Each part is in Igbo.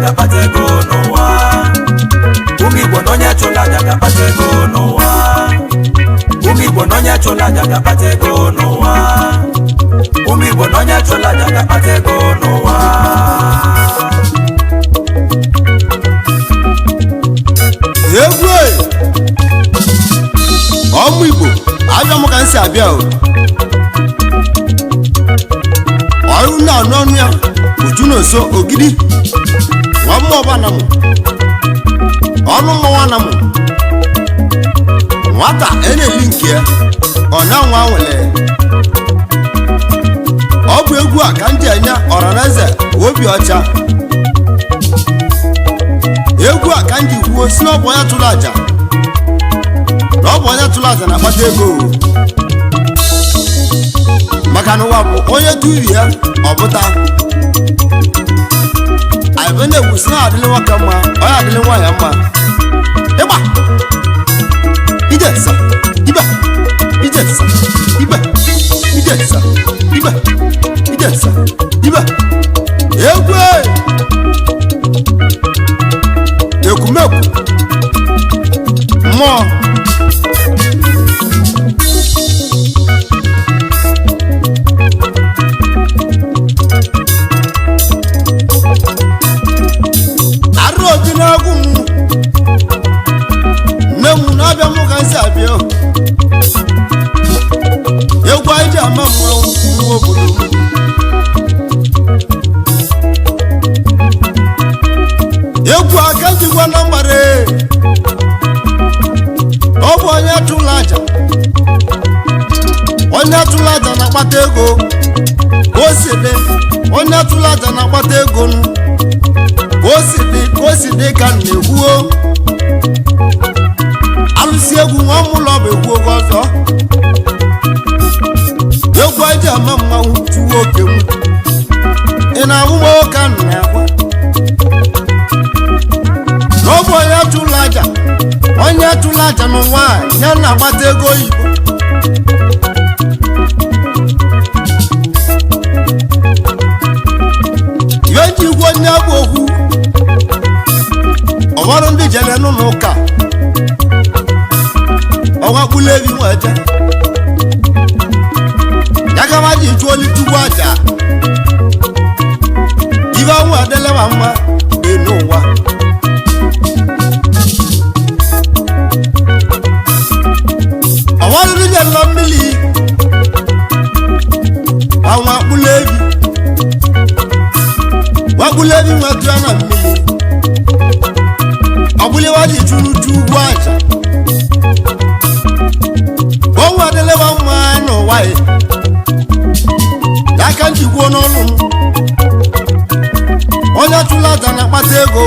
Ga-akpata ego n'ụwa. Ụmụ Igbo na onye chụla aja ga-akpata ego n'ụwa. Ụmụ Igbo na onye chụla aja ga-akpata ego n'ụwa. Ụmụ Igbo na onye chụla aja ga-akpata ego n'ụwa. Egwu ọmụ Igbo abịa m ka m si abịa o. Ọrụ na-anụ ọnụ ya uju na nso ogidi nwa mmụọ ọba na mụ ọnụ mmọnwụ na mụ nwata e na-eli nke ya ọ na-anwa nwere. Ọ bụ egwu a ka m ji enye ọranaeze obi ọcha. Egwu a ka m ji kwuo si na ọ bụ onye tụrụ aja na ọ bụ onye tụrụ aja na-akpata ego, maka na ụwa bụ onye tụrụ ya ọ bụta. Anyị na-ekwu si na adịlị nwoke mma, onye adịlị nwaanyị mma. Ịgba ije sa ibe, ije sa ibe, ije sa ibe, ije sa ibe. Egwu ekwumekwu mmụọ. Arụ obi na-agwụ m, nne m na-abịa m ka m si abịa. Egwu anyị ji ama mmanwụ nwa obodo m. Egwu aka jikwa na mgbara, ọ bụ onye chụrụ aja, onye chụrụ aja na-akpata ego. Ka o si dị, onye chụrụ aja na-akpata ego nụ. Ka o si dị, ka o si dị ka m na-ekwuo. Alụsị egwu nwa mụlọ bụ egwu oge ọzọ. Egwu anyị ji ama mmanwụ tụwa oke m. Ị na-ahụ m ka m na-akwa na ọ bụ onye chụrụ aja, onye chụrụ aja n'ụwa a, ya na-agbata ego oyibo. Ihe nji igwe onye bụ okwu ọghọrọ ndị jere n'ụlọ ụka ọnwa kpụlụ ebi nweje ya gama ji chụọ olu chukwu aja ibe ọnwụ adịla ma mma dị n'ụwa. Ọghọrọ ndị jere na mmiri ọnwa kpụlụ ebi wakpụlụ ebi nwetụ ya na mmiri ọbụlịwa ji chụrụ chukwu aja ọnwụ adịlịwa mma n'ụwa ya. Ya ka njikwuo n'ọnụ m, onye chụrụ aja na-akpata ego.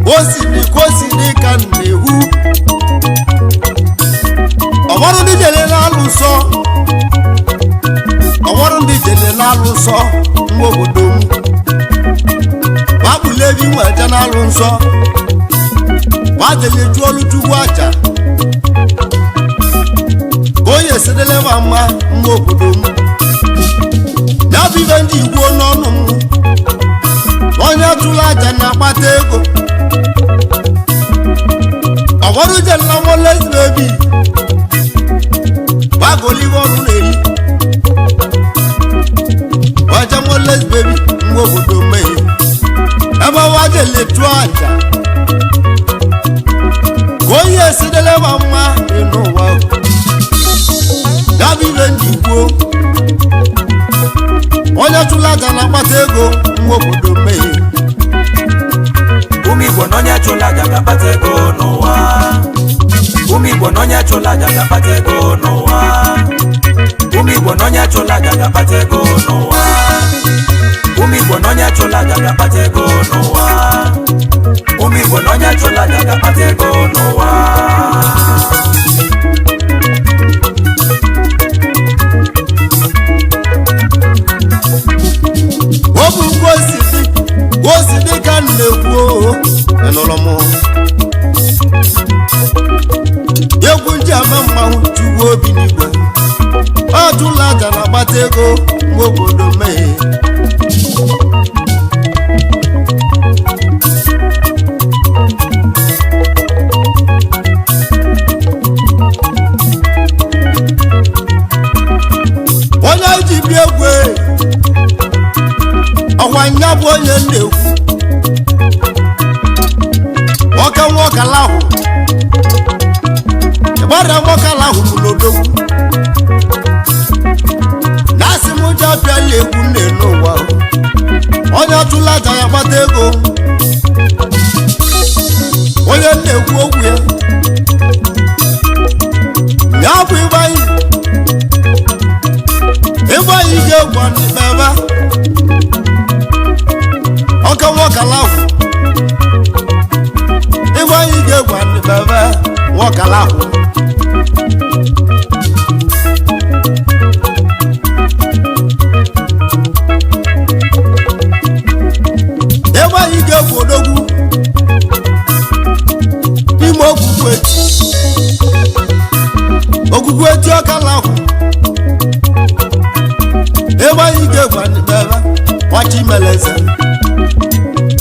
O si dị ka o si dị ka m na-ekwu. Ọghọrọ ndị jere na-alụ nsọ, ọghọrọ ndị jere na-alụ nsọ nwa obodo m wakpụlụ ebi nwe eje na-alụ nsọ wajele chụọ olu chukwu aja ka onye esedele ma mma mma obodo m. Ya bụ ibe ndị igbo n'ọnụ m, onye chụrụ aja na-akpata ego. Ọghọrọ jela moles bebi gbagoliwe ọrụ na-eri waje moles bebi mgbe obodo mmehie ebe wajele chụọ aja ka onye esidele ma mma dị n'ụwa. Ya bụ ibe ndị igbo, onye chụrụ aja na-akpata ego nwa obodo mmehie. Ụmụ Igbo na onye chụla aja ga-akpata ego n'ụwa. Ụmụ Igbo na onye chụla aja ga-akpata ego n'ụwa. Ụmụ Igbo na onye chụla aja ga-akpata ego n'ụwa. Ụmụ Igbo na onye chụla aja ga-akpata ego n'ụwa. Ụmụ Igbo na onye chụla aja ga-akpata ego n'ụwa. Ọ bụ ngosi dị gosi dị ka m na-ekwu o, ịnụrụ m egwu nji ama mmanwụ chukwu obi n'igwe. Ọ chụla aja na-akpata ego mgbe obodo mmehie. kpata ego onye na-ekwu okwu ya ya bụ ịgbanyị ịgbanyị ga-egwu n'ebe ọka nwọkala ahụ ịgbanyị ga-egwu n'ebe nwọkala ahụ ịgbanyị ga-egwu odogwu n'ime okwukwe okwukwe tí ọkà làkù ebe anyị ga-egwu n'ebe nwachi meleze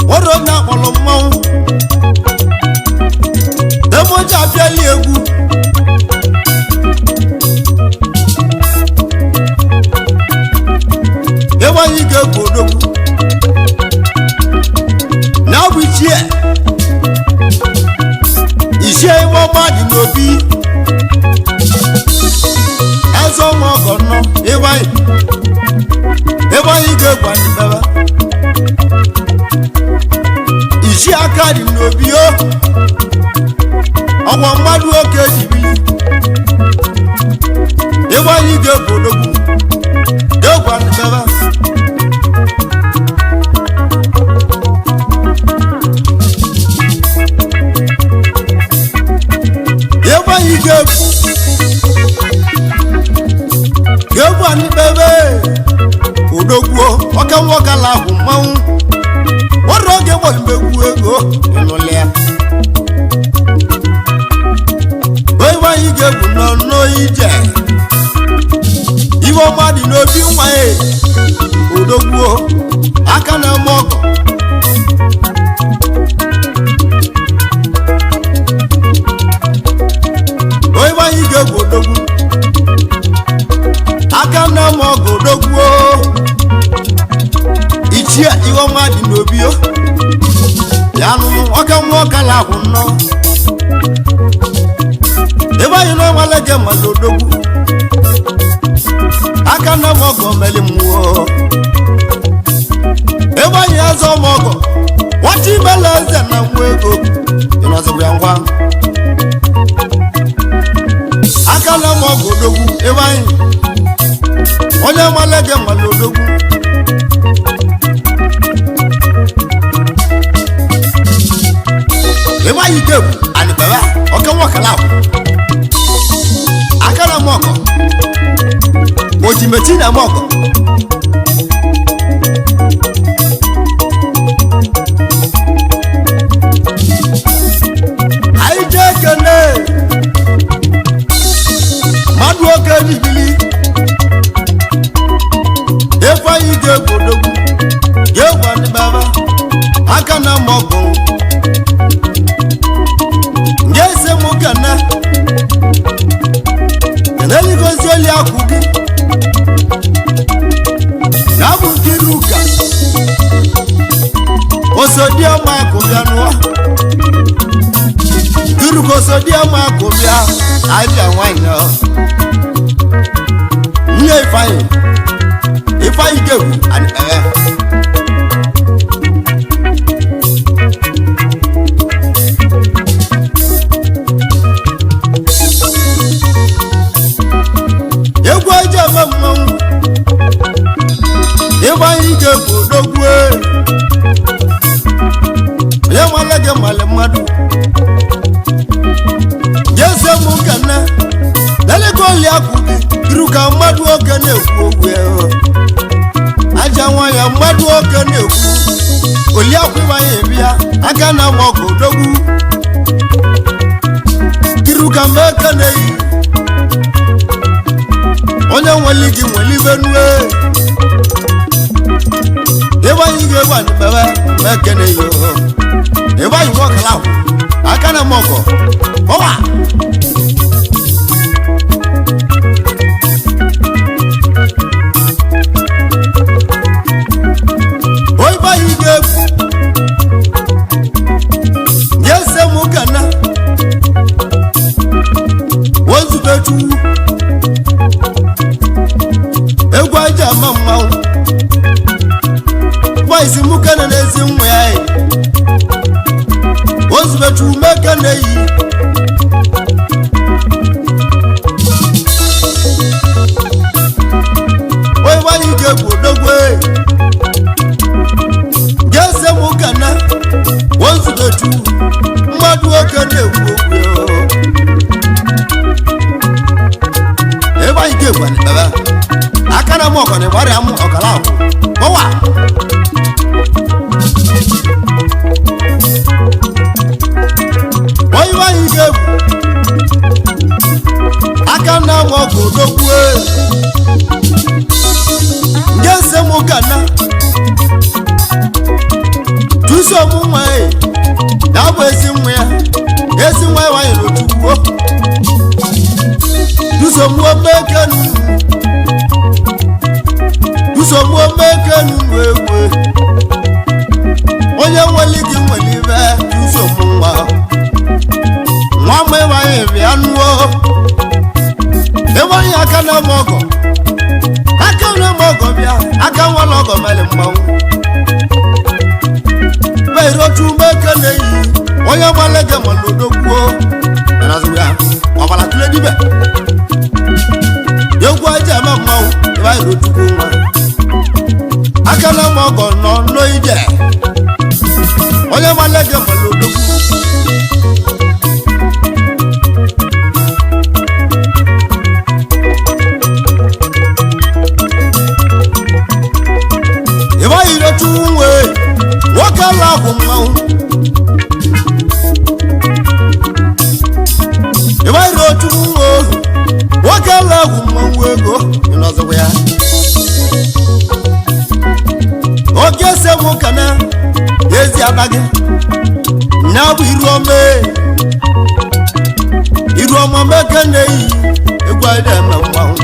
nwere onye akpọrọ mmanwụ emoji abịali egwu ebe anyị ga-egwu odogwu na ọ bụ ichie ichie ime ọma dị n'obi eze ọma ọgọ nnọ ebe anyị ga-egwu anyị bebe ichie aka dị n'obi o ọgwa mmadụ oke jibili ebe anyị ga-egwu odogwu ga-egwu anyị bebe ebe anyị ga-egwu ga-egwu anyị kpebe odogwuo ọka nwọkala ahụ mmanwụ nwere oge gbalumegwu ego ịnụlị ya ebe anyị ga-egwu nọ n'ije iwe ọma dị n'obi nwa ya odogwuo aka na-eme ọgọ onye anyị ga-egwu odogwu aka nne m ọgụ odogwu ichie ihe ọma dị n'obi o ya nụnụ ọka nwa ọka na-akwụ nnọọ ebe anyị n'ọnwale gị mmadụ odogwu aka nne m ọgụ meli mmụọ ebe anyị azọ m ọgọ nwata imela eze na nwa ego ịnọzikwa ya ngwa aka na m ọgụ odogwu ebe anyị onye nwale gị nwale odogwu ebe anyị ga-egwu anyị kpere ọka nwakala ahụ aka na m ọgọ ojimechi na m ọgọ anyị jee kene mmadụ oke jibili ifeanyi ga-egwu odogwu ga-egwu adịbaba aka na m ọgụ ga-ese m kene keneligozi oli akwụ gị na abụ nkiri ụka osodiọma akụ bịa nụọ nkiruka osodiọma akụ bịa abịa nwanyị ọ nwunye ifeanyi ifeanyi ga-egwu adịbaba egwu eji eme mmanwụ ịgbanye ike bụ odogwu onye nwale gị mmalị mmadụ jeze m kene leleka oli akwụ gị iru ka mmadụ oge na-ekwu okwu aja nwanyị mmadụ oge na-ekwu oli akwụ ịgbanye bịa aka na ma ọgụ odogwu iru ka mgbe ekene yi onye nwere gị nwere ibe nue ịgbanye gị egwu anyị bebe mgbe ekene yi ịgbanye nwoke ahụ aka na mọgọ ọwa ịgbanye gị egwu nye se mụ kana wozube chukwu egwu aja ama mmanwụ gbaisi mụ kene n'ezi nwa ya nwa ya bụ ezi nwa ya ezi nwa ya nwanyị n'otuwo nsogbu omekenu egwe onye nwere gị nwere ibe nsogbu nwa nwa m ịwanye bịa nuo ịwanye aka na eme ọgọ aka na eme ọgọ bịa aka nwere ọgọ mere mmanwụ beirotu meke na-eyi onye gbara gị nwere odogwuo ọbara tụle dibe egwu aja eme mmanwụ ịwanye rotukwu nwa aka na eme ọgọ nọ n'ije onye gbara gị nwere odogwu. Ịbanyere nwoke ala ahụ mmanwụ ịbanyere otu nwa ohu nwoke ala ahụ mmanwụ ego ịnọzọkwa ya oke ese nwoke na ezi anaghị nya bụ iruọma iruọma meke na-eyi egwu anyị na-eme mmanwụ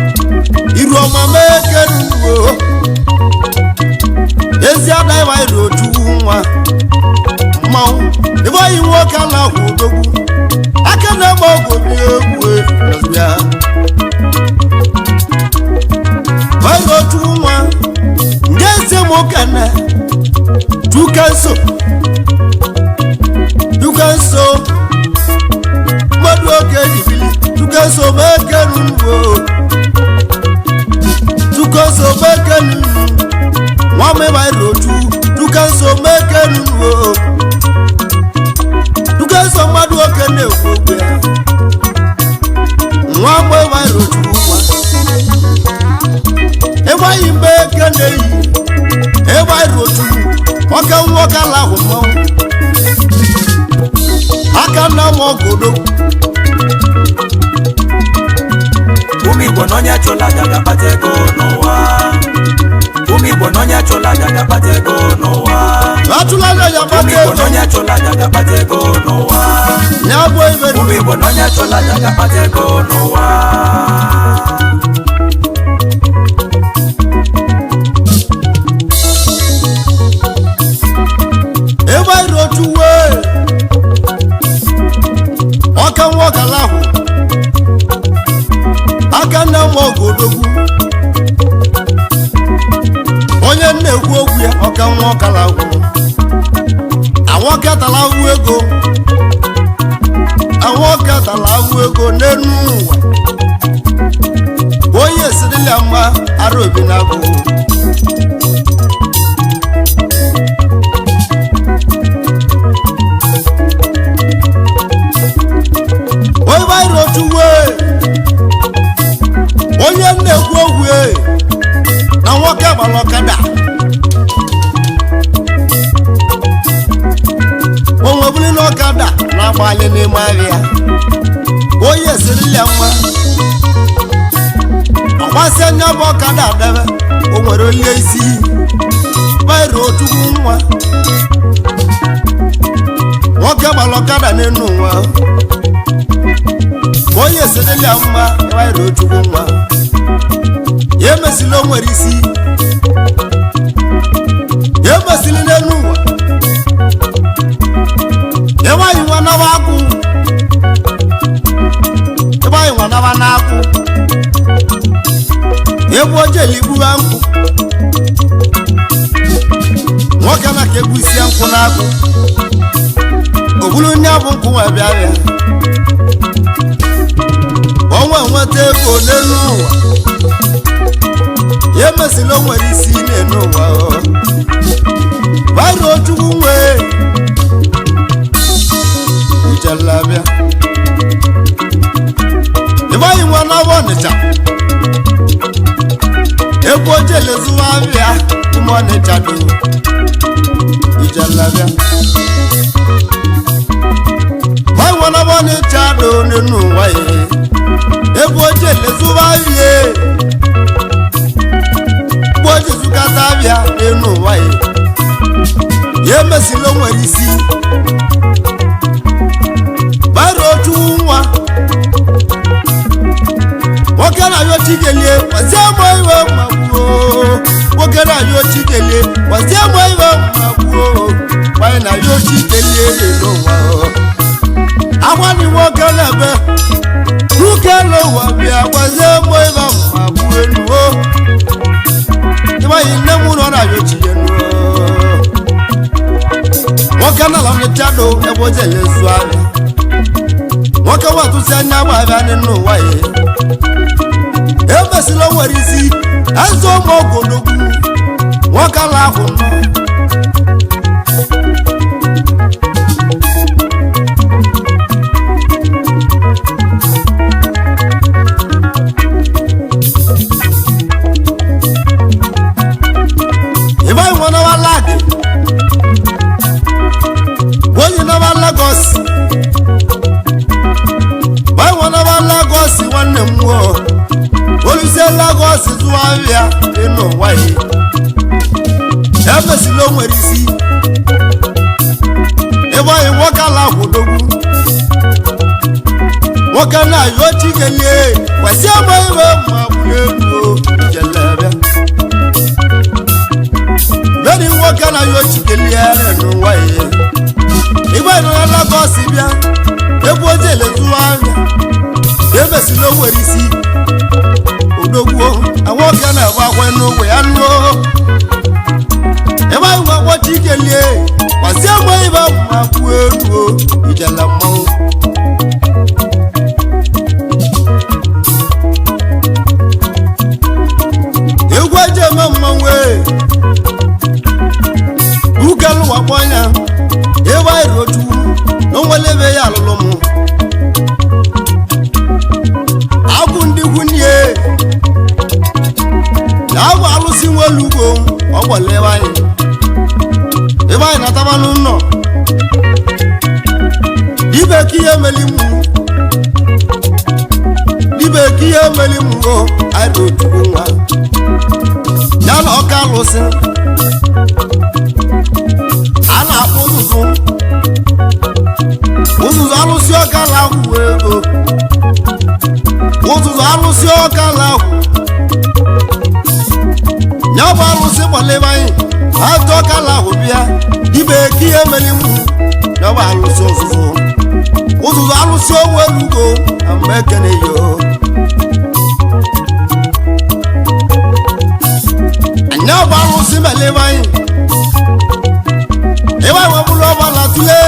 iruọma meke n'ugbo ezi anaghị nwanyị otu nwa mmanwụ ịbanyị nwoke ala ahụ odogwu aka na-eme ọgwụ bi egwu ya nwanyị otu nwa ndị eze mokene tukenso tukenso mmadụ oge jibili tukenso mekenu tukenso mekenu nwa mmebaịrị otu tukenso mekenu tukenso mmadụ oke na-ekwu okwu ya nwa mmebaịrị otu nwa ịgbaghị mgbe eke na-eyi ịgbaịrị otu nwoke nwoke ala ahụ mmanwụ aka nna m ọgụdo. Ụmụ Igbo na onye chụla aja ga-akpata ego n'ụwa. Ụmụ Igbo na onye chụla aja ga-akpata ego n'ụwa. Atụla anya ya Ụmụ kpata Igbo na ego onye chụla aja ga-akpata ego n'ụwa. Ya bụ ibe Ụmụ Igbo na onye chụla aja ga-akpata ego n'ụwa. Ịgbaịrị otu wee ọka nwoke ala ahụ aka nna m ọgụ odogwu onye na-ekwu okwu ya ọka nwa ọkala ahụ awọke tara ahụ ego awọke tara ahụ ego n'enu ụwa onye esirila mma ara obi na-abụ onye otu wee onye na-ekwu okwu e na nwoke gbara ọkada onwebuli na ọkada na-agbalị n'ime ahịa onye sirila nwa ọgbasị anya bụ ọkada debe o nwere onye isi bairo otukwu nwa nwoke gbara ọkada n'elu nwa onye sirila nwa bairo otukwu nwa ya emesila o nwere isi ya emesili n'elu ụwa ịgbaghị nwa nawa akwụ ịgbaghị nwa nawa n'akwụ egwu ojeli gbuwa nkwụ nwoke na ka egwu isi nkwụ n'akwụ o buru onye abụ nkwụ nwa bịa ya onwe nweta ego n'elu ụwa ya emesila o nwere isi n'elu ụwa bairo chukwu nwee ijelabịa ịgbaghị nwa n'ọba ọnịcha egwu ojele zụwa abịa ime ọnịcha do ijelabịa ịgbaghị nwa n'ọba ọnịcha do n'elu ụwa ya egwu ojele zụwa abịa egwu oje zụkata abịa n'elu ụwa ya ya Emesila nwere isi gbara otu nwa nwoke na-ayọ chikelie gwazie mụ iwe ma gbuo nwoke na-ayọ chikelie gwazie mụ iwe ma gbuo nwanyị na-ayọ chikelie n'ụwa agwani nwoke na-ebe nwoke n'ụwa bịa gwazie mụ iwe ma gbuo enuo ịgbanye nne m ụlọ na-ayọ chikelie nwoke na lamchado ebe o jele zụ ahịa nwoke watụsi anya gbabịa n'ụwa ya emesila nwere isi eze ụmụ ogologwu nwoke ala ahụ nọ ịbaghị nwa nawa lag onye nawa Lagos ịbaghị nwa nawa Lagos nwanne m nwụọ olùsẹ́ Lagos tún wá ń ríà nínú wáyé ẹ̀fẹ̀sì ló nwere isi ịgbanye nwoke ala kwụdogwu nwoke na-ayọ chikelie kwesị ama iwe ma bụrụ egwu jelebịa beni nwoke na-ayọ chikelie nínú wáyé ịgbanye na Lagos bịa egwu ojele tụwa anya ẹ̀fẹ̀sì ló nwere isi odogwu àwọn ọkẹ náà wá wẹ n'ogwe ya nù ebe anyị nwa gwọ chikelie kwasị egbe ibe ma kwuo egwu ijele mmanwụ egwu eji eme mmanwụ ee ukelụwakpọ ya ebe anyị rochukwu na onwere ebe ya alụlụ mụ agwụ ndị gwunye na-agwụ alụsị nwelu ugbo ọgbọla ebe anyị ebe anyị nataba n'ụlọ dibe ka ihe meli mụ dibe ka ihe meli mụ o anyị bụ chukwu nwa ya na ọka alụsị a na-akpọ ụzụzụ ụzụzụ alụsị ọka na-akwụ ego ụzụzụ alụsị ọka na-akwụ ya bụ alụsị gbalebe anyị atọ ọka na-akwụ bịa ibe ka ihe mere mụ ya bụ alụsị ụzụzụ ụzụzụ alụsị owu elugo na mgbe ekene yo anya bụ alụsị melebe anyị ịba nwa bụrụ ọbala tule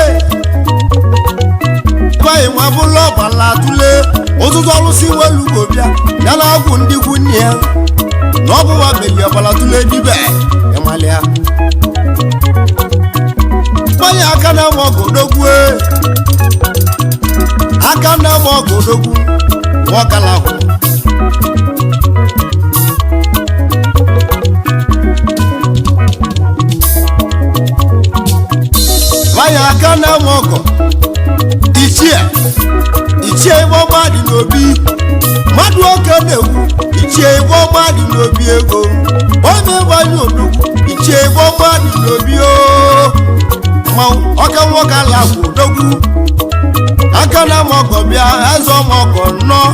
ịba nwa bụrụ ọbala tule ụtụtụ ọlụsị welugo bịa ya na agwụ ndị ikwu nne ya na ọ bụwa meli ọbala tule dibe ịmalịa mmanya aka na ama ọgụ odogwu aka na ama ọgụ odogwu nwaọkala ahụ mmanya aka na ama ọgụ ichie ichie ibe ọma dị n'obi mmadụ oke na-egwu ichie ibe ọma dị n'obi ego onye gbanye odogwu ichie ibe ọma dị n'obi o mmanwụ ọka nwoke ala kwụ odogwu aka na ama ọgọ bịa eze ọma ọgọ nnọọ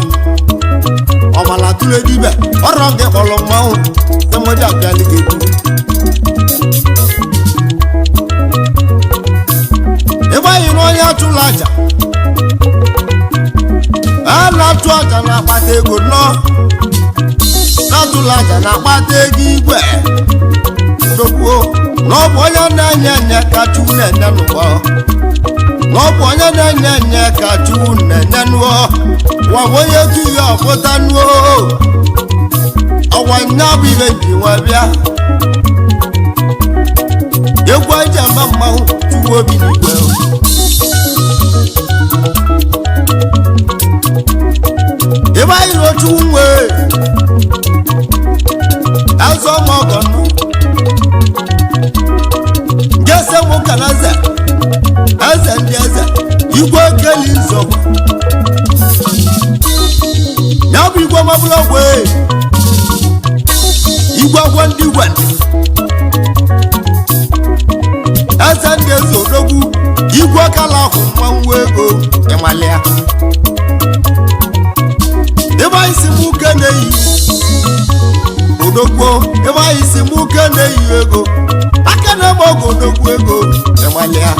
ọbala tụrụ dibe ọrọ gị kpọrọ mmanwụ emodi abịalị gị egwu ịgbaghị n'onye achụla aja a na-achụ aja na-akpata ego nnọọ na-atụla aja na-akpata ego igwe dokwuo na ọ bụ onye na-enye enye ka chukwu na-enye n'ụwa na ọ bụ onye na-enye enye ka chukwu na-enye n'ụwa nwa bụ onye tu ya ọpụta nuo ọwa nya bụ ibe ji nwa bịa egwu eji ama mmanwụ chukwu obi n'igwe ebe anyị rochukwu nwee azụ ọma ọgọ nụ jese nwoke na eze eze ndị eze igwe keli nzọgbu ya bụ igwe mabụrụ ọgwụ igwe agwọ ndị igwe eze ndị ọgụ mmanwụ ego ịmalịa ebe anyị si mụ uke na-eyi odogwu ebe anyị si mụ uke na-eyi ego aka na-eme ọgụ odogwu ego ịmalịa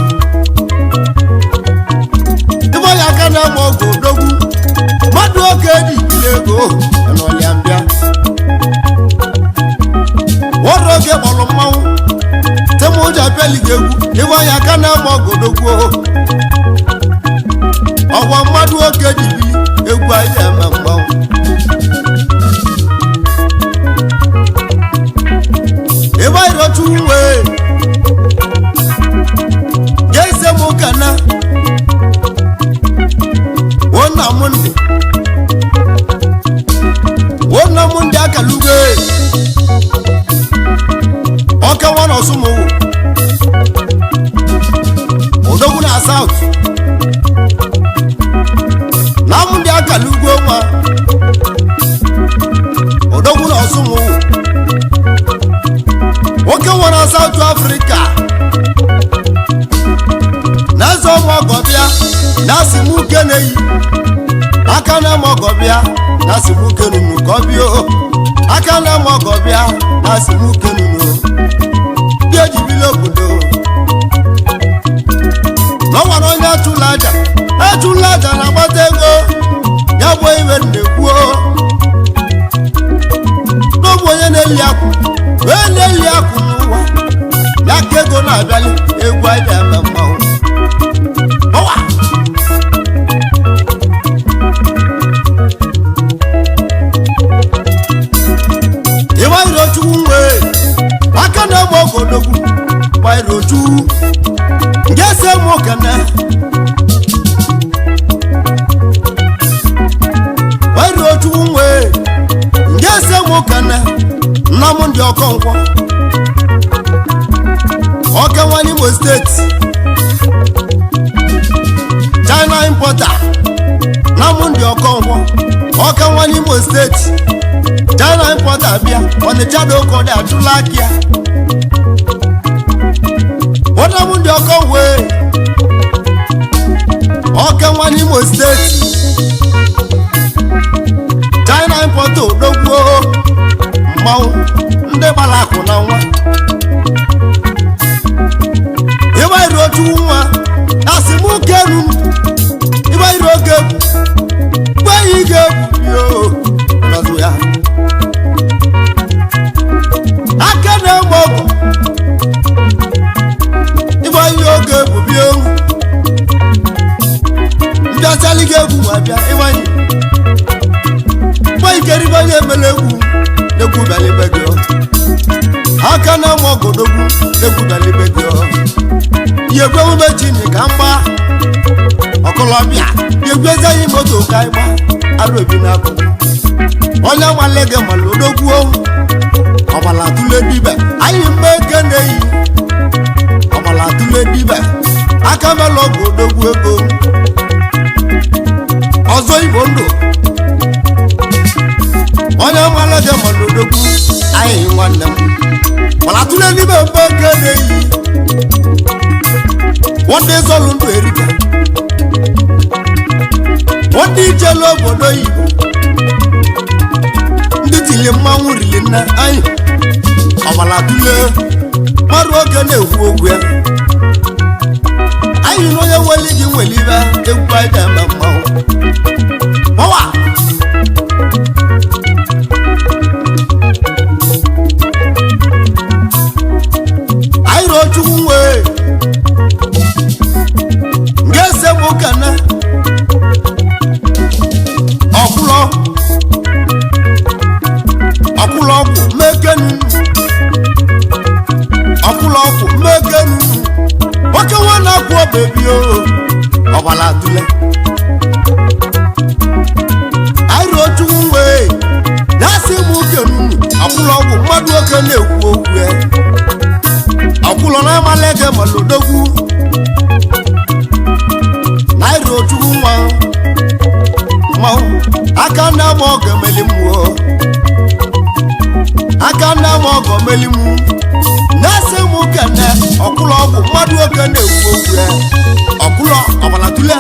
ebe anyị aka na-eme ọgụ odogwu mmadụ oke dị ibili ego n'ọlịa mbịa wọrọ oge kpọrọ mmanwụ temụja abịalighị egwu ebe anyị aka na-eme ọgụ odogwu ọgwa mmadụ oke dị ibili egwu anyị eme mmanwụ ebe anyị rọcha uwe ga-ese m ụka na wona m ndị wona m ndị akalugo ọka nwa na ọsụmowo odogwu na saut na m ndị akalugo nwa odogwu na ọsụmowo nwoke nwa na saut afrịka na-eze ọmụ ọgọbịa na asị m uke na-eyi aka na-eme ọgọbịa na asị m uke nunu ka ọ bịa o aka na-eme ọgọbịa na asị m uke nunu ndị ejibila obodo n'ọnwa na onye achụla aja achụla aja na-agbata ego ya bụ iwe na-ekwuo n'ọbụ onye na-eli akwụ wee na-eli akwụ n'ụwa ya ka ego na-abịali egwu anyị eme mmanwụ ọwa ịgbairochukwu nwee aka na-egbe ogodogwu gbairochukwu nke se mụ kene gbairochukwu nwee nke se mụ kene nna m ndị ọkọnkwọ ọkanwa n'Imo steeti China importer na mụ ndị ọkọnkwọ ọkanwa n'Imo steeti China importer bịa Ọnịcha dị ụkọ dị achụla aka ya wọta mụ ndị ọkọnkwọ ọkanwa n'Imo steeti China importer odogwu mmanwụ ndị gbara akụ na nwa ịgba iri otu nwa asị mụ kenu ịgba iri oge egwu gbeghị ga-egwu yo nọzụ ya aka na-egbe ọgwụ ịgba iri oge egwu bịa ohu mbịasịalị gị egwu ma bịa ịgbanye gbe ikeribe onye emere egwu na-egwu bịala gị aka na-enwe ọgọdogwu na-egwu bịala gị yegwe emume chini ka mgba ọkọlọbịa yegwezi anyị moto ka anyị gba arụ obi n'akụ onye nwale gị mala odogwu ọbala tụle dibe anyị mgbe eke na-eyi ọbala tụle dibe aka mela ọgwụ odogwu ego ọzọ igbo ndụ onye nwale gị mala odogwu anyị nwanne m ọbala tụle dibe mgbe eke na-eyi wọ́n dé sọ́lù ndụ erika wọ́n dị ijelu obodo oyibo ndị tili mmanwụ rili nne anyị ọbala tụle mmadụ oge na-ekwu okwu ya anyị na onye nwere gị nwere ibe egwu anyị na-eme mmanwụ ọwa anyị rụọ chukwu nwee ngese mụ kana ọkwụlọ ọkwụlọ ọkwụ mekenu ọkwụlọ ọkwụ mekenu nwoke nwa na-akwụ obebi o ọbala tule anyị ruo chukwu wee na-asị mụ kenu ọkwụlọ ọgwụ mmadụ oke na-ekwu okwu ya ọkwụlọ na-amalị ege malodogwu naira otu nwa mmanwụ aka nna m ọgọ meli m o aka nna m ọgọ meli m na-asị m kene ọkwụlọ ọgwụ mmadụ oke na-ekwu okwu ya ọkwụlọ Tule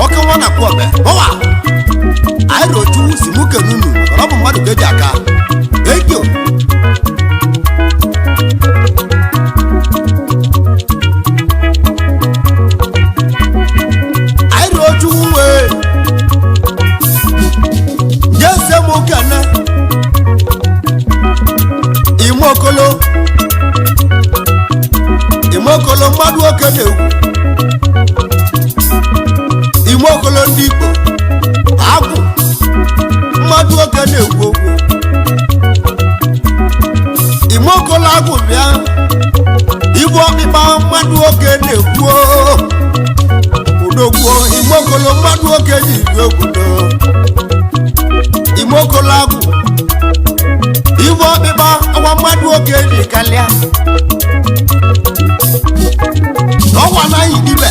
ọka nwa na kwọbe ọwa anyị rotu si mụ kene unu maka na ọ bụ mmadụ ka eji aka. Thank you. Anyị rotu wee jese mụ kene Imokolo Imokolo mmadụ oke na-egwu Imokolo ndị Igbo agwụ mmadụ oke na-egwu okwu Imokolo agwụ bịa ibu ọkpịkpa mmadụ oke na-egwu odogwu Imokolo mmadụ oke ji igwe obodo Imokolo agwụ ibu ọkpịkpa agwa mmadụ oke ji kalịa n'ọnwa anaghị dibe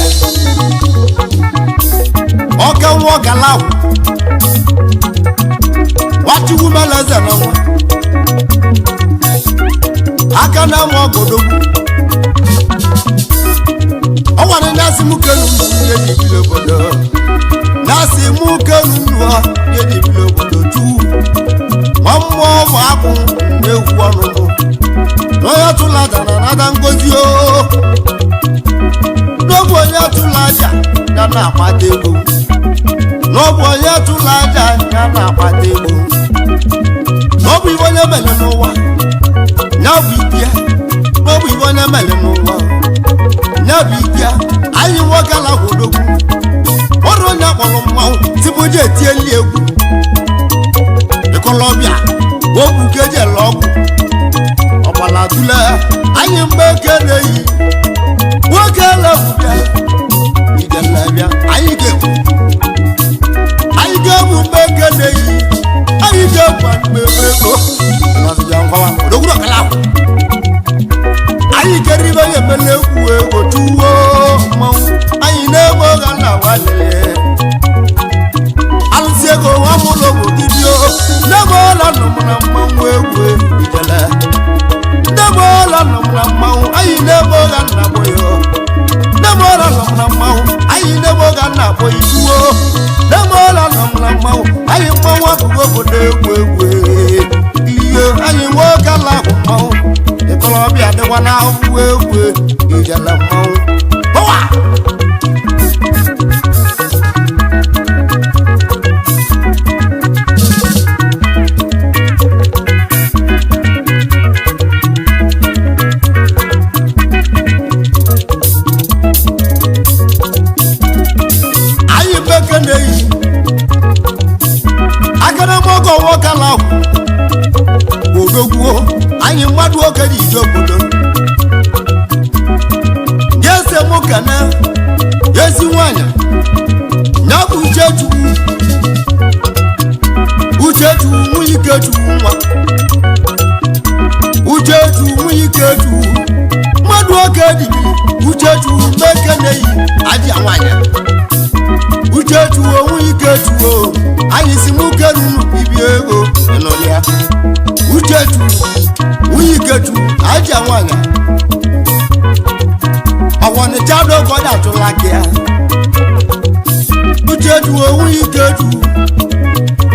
ọka nwa ọgala ahụ nwachukwu meleze na nwa aka na ama ọgọdogwu ọnwa na asị m kelu ihe ji biri obodo na asị m kelu nụọ ihe ji biri obodo chukwu ma mmụọ ma akwụ na-egwu ọnụnụ na onye tụla aja na anada ngozi o n'ọbụ onye tụla aja ya na-akpata ego n'ọbụ onye tụla aja ya na-akpata ego n'ọbụ ibe onye mere n'ụwa ya bụ ike n'ọbụ ibe onye mere n'ụwa ya bụ ike anyị nwoke alahụdogwu ọrụ onye akpọrọ mmanwụ tupu je etieli egwu ịkọlọbịa ogwu ka eji ele ọgwụ ọgbala tule anyị mgbe eke na-eyi nwoke elebụbịa ijelebịa anyị ga-egbu anyị ga-egbu mgbe eke na-eyi anyị ga-egbu mgbe ego anyị kere ibe ya emele egwu ego tuwo mmanwụ anyị na-egbe oge na walele alụsị ego nwa mụlọ bụ dibio nne m ọla nọ m na mmanwụ egwu ijele nne m ọla nọ m na mmanwụ anyị na-ebe oge nna bụ ya nne m ọla nọ m na mmanwụ anyị na-ebe oge nna bụ ibuo nne m ọla nọ m na mmanwụ anyị mmanwụ abụghị obodo egwu egwu ihe anyị nwoke ala ahụ mmanwụ ịkọlọbịa dịkwa na ahụhụ egwu ijele mmanwụ Ọwa! Anyị mbeke na-eyi akara m oge nwoke ala ahụ odogwuo anyị mmadụ oge ji ije obodo jese mụ kana ezi nwanyị ya bụ Uchechukwu Uchechukwu nwunye Ikechukwu nwa Uchechukwu nwunye Ikechukwu mmadụ oge dibiri Uchechukwu mbeke na-eyi ajị nwanyị Uchechukwu onwe Ikechukwu anyị si mụ kerunu ibi ego ịnụlịa Uchechukwu nwunye Ikechukwu aja nwanyị ọwọnịcha dogo ọ datụla aka ya Uchechukwu onwe Ikechukwu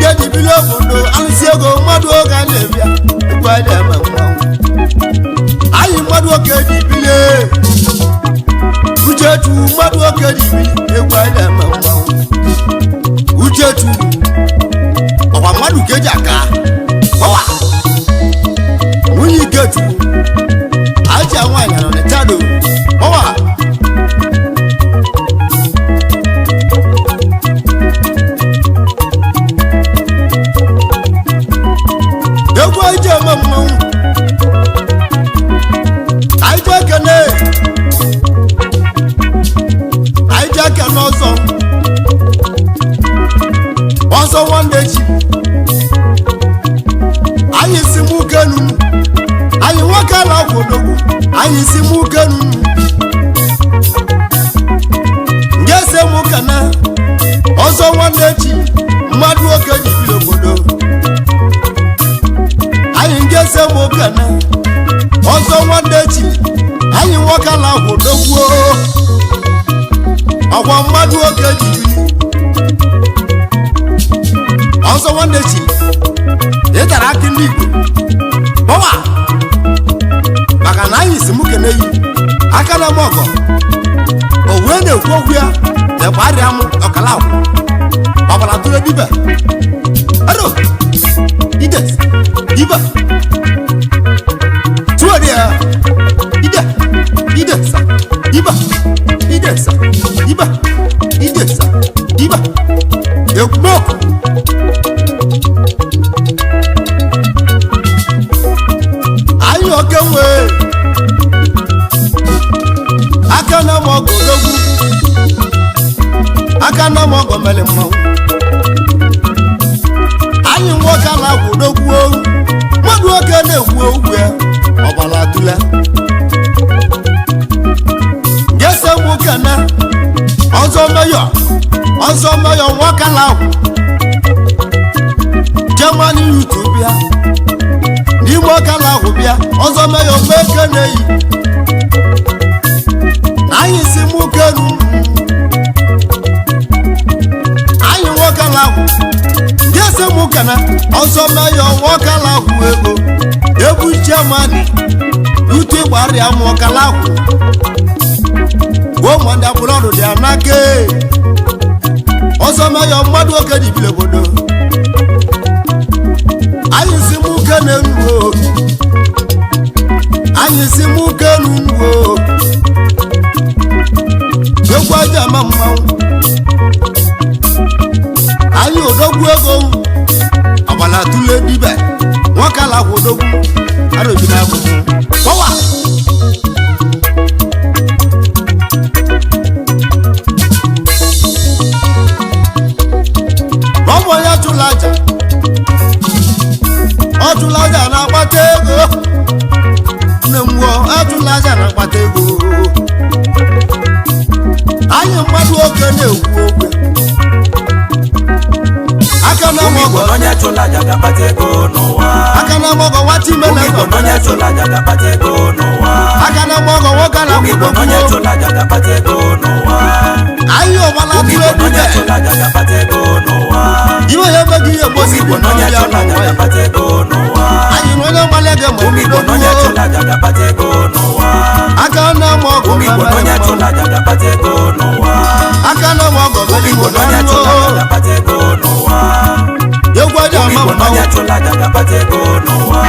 jedibili obodo alụsị ego mmadụ oge a na-ebịa egwu anyị eme mmanwụ anyị mmadụ oge ji bilie Uchechukwu mmadụ oge ji bili egwu anyị eme mmanwụ Uchechukwu ọkwa mmadụ ka eji aka ọwa nwunye Ikechukwu aja nwaanyị nọ n'Ịchado ọwa egwu anyị ji eme mmanwụ anyị ji ekene anyị ji ekene ọzọ ọzọ nwanne chi anyị si mụ kenu anyị nwoke ala kwodogwu anyị si mụ kenu Ọkwa mmadụ oke ji bili ọzọ nwanne chi ịtara akị ndị Igbo bọwa maka na anyị si mụ kene yi aka na m ọgọ o wee na-ekwu okwu ya na-ekwe arịa m ọkala akwụ ọbara tụrụ dibe ero ide dibe tụọ dị ya ide ide sa dibe ide sa dibe ide sa dibe ekwumokwu. Anyị oke nwee aka na m ọgụ odogwu aka na m ọgọ mere mmanwụ anyị nwoke ala akwụ odogwu ohu mmadụ oke na-ekwu okwu ya ọbara tụle gese nwoke na ọzọ meyọ ọzọ meyọ nwoke ala akwụ Germany yutu bịa n'ime ọkala ahụ bịa ọzọ meyọ meke na-eyi na anyị si mụ kenu anyị nwoke ala ahụ ndị ese mụ kana ọzọ meyọ nwoke ala ahụ ego egwu Germany yutu ịgbarịa mụ ọkala ahụ gwuo mmadụ agbụrụ ọdụ dị anaka ọzọ meyọ mmadụ oke dibiri obodo anyị si mụ kene nuo anyị si mụ kenu nuo egwu aja ama mmanwụ anyị odogwu ego ọbala tụle dibe nwoke ala kwụ odogwu arobi na akwụkwọ kpọwa ọ bụ onye chụrụ aja ọchụla aja na-akpata ego nne m gwuo achụla aja na-akpata ego anyị mmadụ oke na-ekwu okwu aka na Ụmụ Igbo mọgọ na onye chụrụ aja ga-akpata ego n'ụwa. Aka na mọgọ nwa Ụmụ Igbo Chimeleze na onye chụrụ aja ga-akpata ego n'ụwa. Aka na mọgọ nwoke na Ụmụ Igbo na onye akwụkwọ chụrụ aja ga-akpata ego n'ụwa. Anyị ọbala Ụmụ tụrụ Igbo na onye ebube chụrụ aja ga-akpata ego n'ụwa. Iwe ya emeghị ihe Ụmụ mgbosi Igbo na onye n'ọbịa chụrụ aja n'ụwa ya. ga-akpata ego n'ụwa. Anyị na onye nwale gị ma Ụmụ Igbo na onye obodo chụrụ aja ga-akpata ego n'ụwa. Aka na mọgọ Ụmụ Igbo na onye mere chụrụ mmanwụ. aja ga-akpata ego n'ụwa. Aka na mọgọ Ụmụ mere Igbo Igbo na onye chụrụ aja n'ọnụ ga-akpata ego n'ụwa. Egwu aja Ụmụ ama Igbo na onye mmanwụ chụrụ aja ga-akpata ego n'ụwa.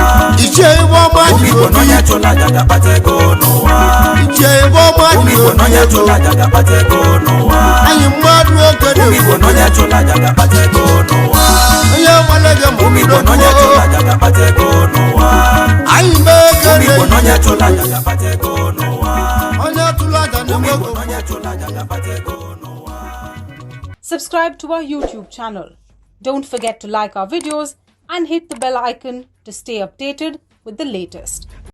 Ichie ibe ọma Ụmụ ji Igbo na obi onye chụrụ aja ga-akpata ego n'ụwa. Ichie ibe ọma Ụmụ ji Igbo na obi onye ego chụrụ aja ga-akpata ego n'ụwa. Anyị mmadụ oke Ụmụ Igbo na-ekwu na onye chụrụ aja ga-akpata ego n'ụwa. Onye nwale gị ma Ụmụ Igbo na onye chụrụ obodo aja ga-akpata ego n'ụwa. Anyị mee Ụmụ Igbo na kene onye chụrụ aja ga-akpata ego n'ụwa. Onye tụrụ aja Ụmụ na-enwe Igbo ego na onye chụrụ aja ga-akpata ego n'ụwa. Subscribe to our YouTube channel. Don't forget to like our videos and hit the bell icon to stay updated with the latest.